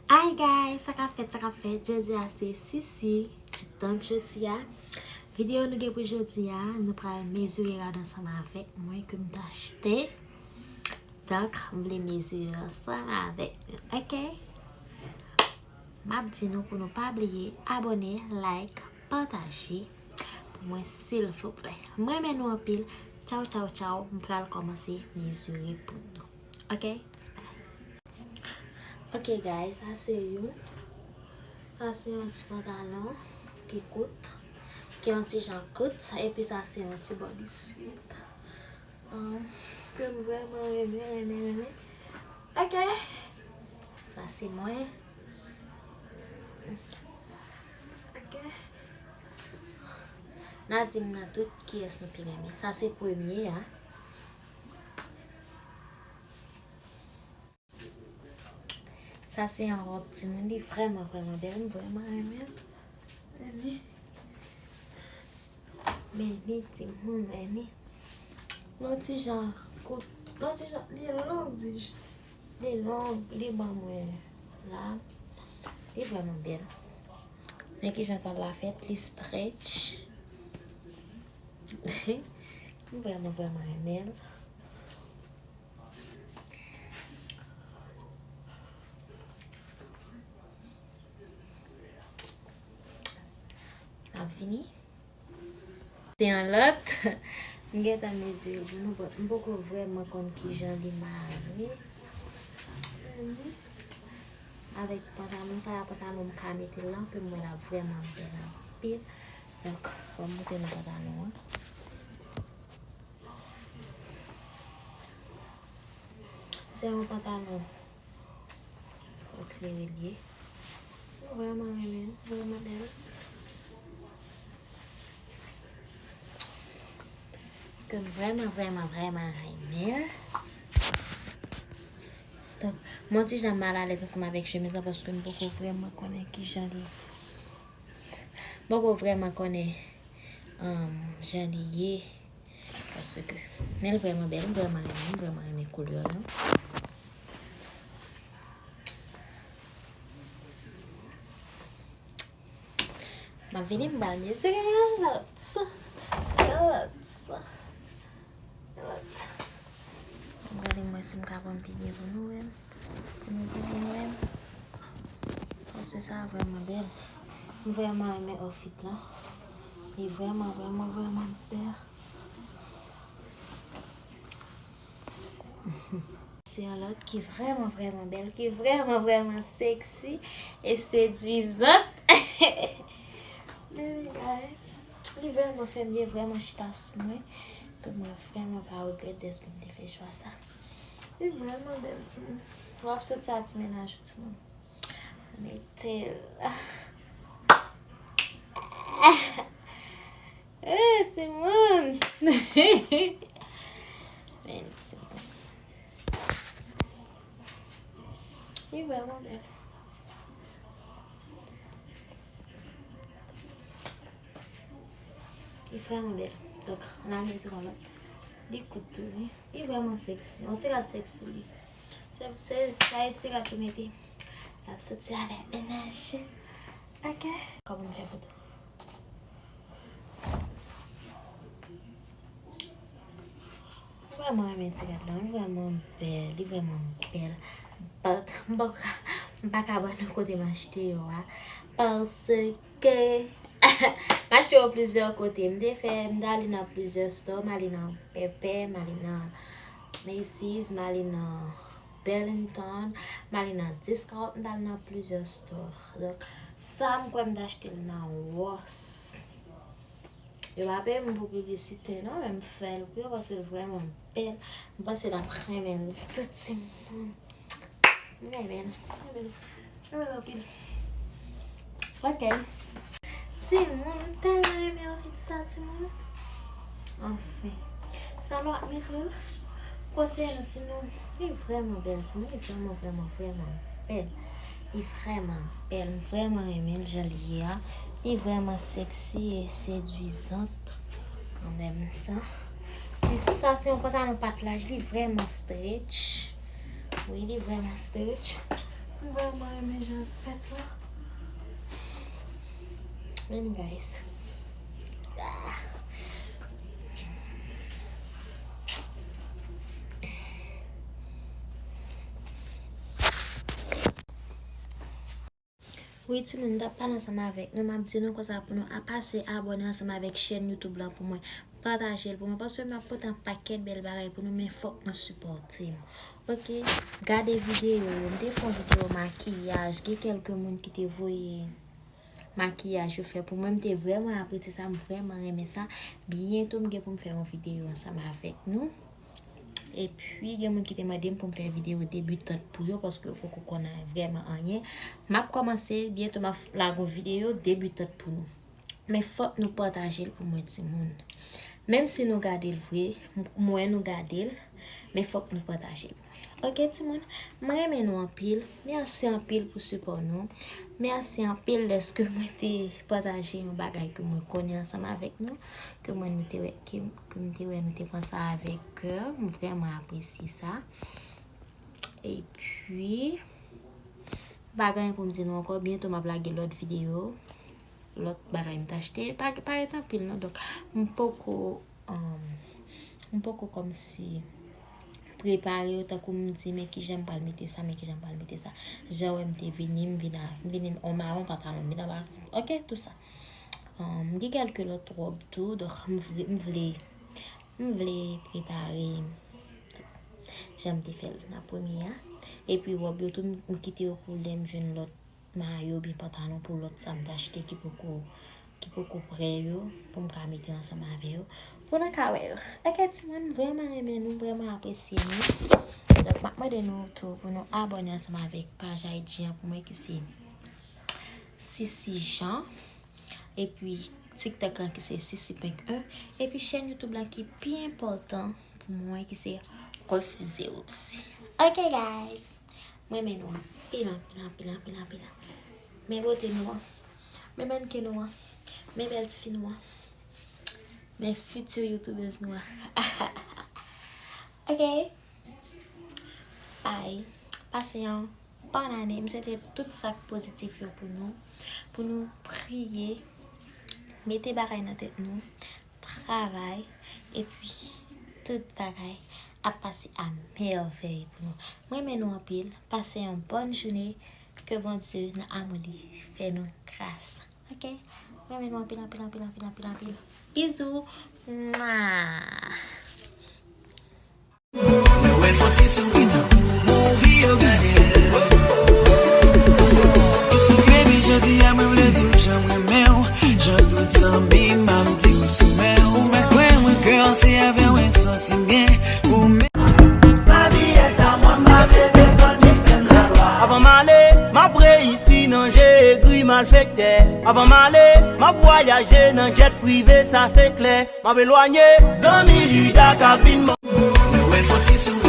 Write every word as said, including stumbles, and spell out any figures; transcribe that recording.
Hi guys, sa k ap fèt, sa k ap fèt? Jodi a se Sisi, donk jodi a, videyo nou gen pou jodi a, nou pral mezire rad ansanm avèk mwen ke m t achte. Donk, m vle mezire ansanm avèk nou, oke? M ap di nou pou nou pa bliye abòne, like, pataje pou mwen silvouplè. M renmen nou anpil. Tchaw, tchaw, tchaw. M pral kòmanse mezire pou nou. Oke? Bye. Oke, guys, sa se youn. Sa se yon ti pantalon ki kout, ki yon ti jan kout, epi sa se yon ti body suit. Ahn, ke m vrèman renmen, renmen, renmen. Oke. Sa se mwen. Oke. N a di m nan tout kiyès nou pi renmen. Sa se premye a. Sa se yon wòb timoun, li vrèman, vrèman bèl, m vrèman renmen l. Men li, men li, timoun, men li. Yon ti jan kout, yon ti jan, li long, di j-, li long, li ban mwen la. Li vrèman bèl. Men kijan tan la fèt, li stretch. M vrèman, vrèman renmen l. Ap vini. Se yon lòt. M gentan mezire l pou nou, but m poko vrèman konn kijan li mare. Avèk pantalon sa a, pantalon m ka mete l lan, ke m wè l ap vrèman bèl anpil. Donk, ban m montre nou pantalon an. Se yon pantalon klere l ye. M vrèman renmen l, vrèman bèl. Ke m vrèman, vrèman, vrèman renmen l. Donk, m yon ti jan malalèz ansanm avèk chemiz la paske m poko vrèman konnen kijan li, m poko vrèman konnen, um, jan li ye. Paske, men l vrèman bèl, m vrèman renmen, m vrèman renmen koulè l. M ap vini, m pral mezire yon lòt. Yon lòt. Yon lòt. M gade m wè si m ka pran pi byen pou nou wè m. Pou nou pi byen wè m. Paske sa vrèman bèl. M vrèman renmen outfit la. Li vrèman, vrèman, vrèman bèl. Se yon lòt ki vrèman, vrèman bèl, ki vrèman, vrèman sexy e sedwizant. Men li, guys, li vrèman fè m byen, vrèman chita sou mwen, ke mwen vrèman pa regrèt dèske m te fè chwa sa. Li vrèman bèl, timoun. W ap soti a ti mennaj ou, timoun. Mete l. Eh, timoun. Men, timoun. Li vrèman bèl. Li vrèman bèl. Donk, ann al mete sou yon lòt. Li kout tou, wi. Li vrèman sexy. Yon ti rad sexy, li. Se, se, sa e ti rad pou mete. L ap soti avèk mennaj. Oke. Kòman m fè foto? M vrèman renmen ti rad la, li vrèman bèl, li vrèman bèl. But, m pa ka, m pa ka ba nou kote m achte yo a. Paske, m achte yo plizyè kote. M te fè, m t ale nan plizyè store, m ale nan Pèpè, m ale nan Macy's, m ale nan Burlington, m ale nan Discount, m t ale nan plizyè store. Donk, sa m kwè m t achte l nan Ross. Yo pa peye m pou piblisite non, men m fè l pou yo paske l vrèman bèl. M panse n ap renmen l tou timoun. M renmen l, m renmen l, m renmen l anpil. Oke. Timoun, m tèlman renmen outfit sa, timoun. Anfen. Sa lè w ap mete l, konseye nou, sinon, li vrèman bèl, timoun. Li vrèman, vrèman, vrèman bèl. Li vrèman bèl. M vrèman renmen l jan l ye a. Li vrèman sexy e sedwizant an menm tan. Li, sa se yon pantalon pat laj, li vrèman stretch. Wi, li vrèman stretch. M vrèman renmen jan l fèt la. Anyway, guys. Ah. Wi, timoun, m t ap pale ansanm avèk nou. M ap di nou konsa pou nou a pase abòne ansanm avèk chèn YouTube lan pou mwen. Pataje l pou mwen, paske m ap pote yon pakèt bèl bagay pou nou, men fòk nou sipòte m. Oke? Gade videyo yo. M te fè yon videyo makiyaj. Gen kèlke moun ki te voye makiyaj yo fè pou mwen. M te vrèman apresye sa. M vrèman renmen sa. Byento, m gen pou m fè yon videyo ansanm avèk nou. Epi, gen moun ki te mande m pou m fè videyo debitant pou yo, paske yo poko konn vrèman anyen. M ap kòmanse, byento m ap lage yon videyo debitant pou nou. Men fòk nou pataje l pou mwen, timoun. Menm si nou gade l vre, m wè nou gade l, men fòk nou pataje l. Oke, timoun, m renmen nou anpil. Mèsi anpil pou sipò nou. Mèsi anpil dèske mwen te pataje yon bagay ke mwen konnen ansanm avèk nou, ke mwen nou te wè, ke, ke m te wè nou te pran sa avèk kè. M vrèman apresye sa. Epi, pa gen anyen pou m di nou ankò. Byento m ap lage lòt videyo, lòt bagay m t achte. Pa, pa ret anpil non. Donk, m poko, um, m poko kòmsi prepare yo tankou m di, men kijan m pral mete sa, men kijan m pral mete sa. Jan w wè m te vini, m vin a, m vini on mawon pantalon, m vin anba, oke, tou sa. Um, m gen kèlke lòt wòb tou, donk m vle, m vle, m vle prepare jan m te fè l nan premye a. Epi wòb yo tou, m, m kite yo pou lè m jwenn lòt mayo oubyen pantalon pou lòt sa m t achte ki poko, ki poko prè yo, pou m ka mete ansanm avè yo, pou nou ka wè yo. Oke, timoun, m vrèman renmen nou, m vrèman apresye nou. Donk, m ap mande nou tou pou nou abòne ansanm avèk paj I G an pou mwen ki se Sisi Jean. Epi TikTok lan ki se Sisi Pink un. Epi chèn YouTube lan ki pi enpòtan pou mwen ki se Refize Whoopsie. Ok, guys. Mwen renmen nou anpil, anpil, anpil, anpil, anpil. Men bote nou an. Men mannken nou an. Men bèl tifi nou an. Men future youtubers nou an. Ok. Bye. Pase yon bòn ane. M swete tout sa k pozitif yo pou nou. Pou nou priye. Mete bagay nan tèt nou. Travay. Epi, tout bagay ap pase a mèvèy pou nou. Mwen renmen nou anpil. Pase yon bòn jounen. Ke Bondye nan amou li fè nou gras. Ok? Mwen renmen nou anpil, anpil, anpil, anpil, anpil, anpil. Bizou. Mwa. Mwen wè l fè yon ti souri tankou movie yo gade l. Ou sou Baby, jodi a mwen vle di w jan m renmen w. Jan tout zanmi m ap di w sou men w. Ou mèt kwè mwen, girl, se avè w mwen santi m byen. Ou menm. Avan m ale, m ap reyisi nan je egri malfektè. Avan m ale, m ap vwayaje nan djèt prive, sa se klè. M ap elwanye zanmi Jida k ap vin mò. Mwen wè l fè yon ti souri.